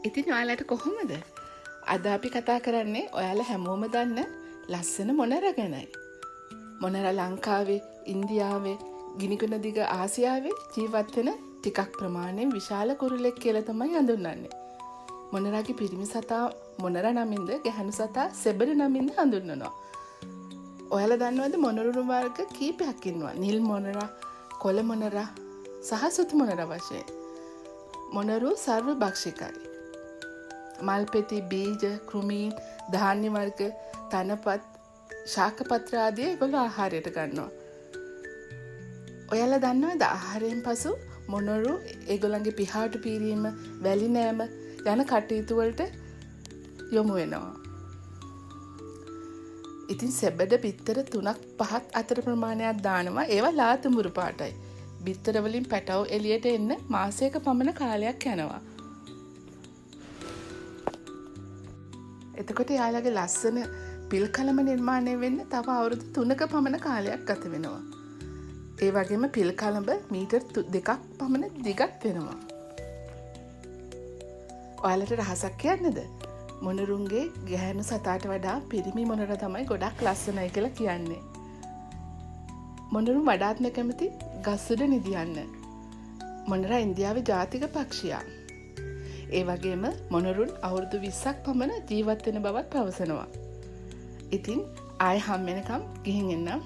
ඉතින් ඔයාලට කොහොමද? අද අපි කතා කරන්නේ ඔයාලා හැමෝම දන්න ලස්සන මොනර ගැනයි. මොනර ලංකාවේ, ඉන්දියාවේ, ගිනිකොන දිග ආසියාවේ ජීවත් වෙන ටිකක් ප්‍රමාණයෙන් විශාල කුරුල්ලෙක් කියලා තමයි හඳුන්වන්නේ. මොනරාගේ පිරිමි සතා මොනර නමින්ද ගැහැණු සතා සෙබඩ නමින්ද හඳුන්වනවා. ඔයාලා දන්නවද මොනරුණු වර්ග කීපයක් ඉන්නවා. නිල් මොනරා, කොළ මොනරා සහ සුදු මොනරා වශයෙන්. මොනරු සර්ව භක්ෂිකයි. මල්පෙති, බීජ, කෘමීන්, ධාන්‍ය වර්ග, තනපත්, ශාකපත්‍ර ආදී ඒගොල්ලෝ ආහාරයට ගන්නවා. ඔයාලා දන්නවද ආහාරයෙන් පසු මොනරු ඒගොල්ලන්ගේ පිහාටු පීරීම, වැලි නෑම යන කටයුතු වලට යොමු වෙනවා. ඉතින් සෙබඩ බිත්තර 3ක් 5ක් අතර ප්‍රමාණයක් දානවා. ඒවා ලා තුඹුරු පාටයි. බිත්තර වලින් පැටව් එළියට එන්න මාසයක පමණ කාලයක් යනවා. එතකොට එයාලගේ ලස්සන පිල් කලම නිර්මාණය වෙන්න තව අවුරුදු 3ක පමණ කාලයක් ගත වෙනවා. ඒ වගේම පිල් කලඹ මීටර් 2ක් පමණ දිගත් වෙනවා. ඔයාලට රහසක් කියන්නද? මොනරුන්ගේ ගැහැණු සතාට වඩා පිරිමි මොනර තමයි ගොඩක් ලස්සනයි කියලා කියන්නේ. මොනරුන් වඩාත්ම කැමති ගස් උඩ නිදියන්න. මොනරා ඉන්දියාවේ ජාතික පක්ෂියා. ඒ වගේම මොනරුන් අවුරුදු 20ක් පමණ ජීවත් වෙන බවත් පවසනවා. ඉතින් ආයෙ හම් වෙනකම් ගිහින් එන්නම්.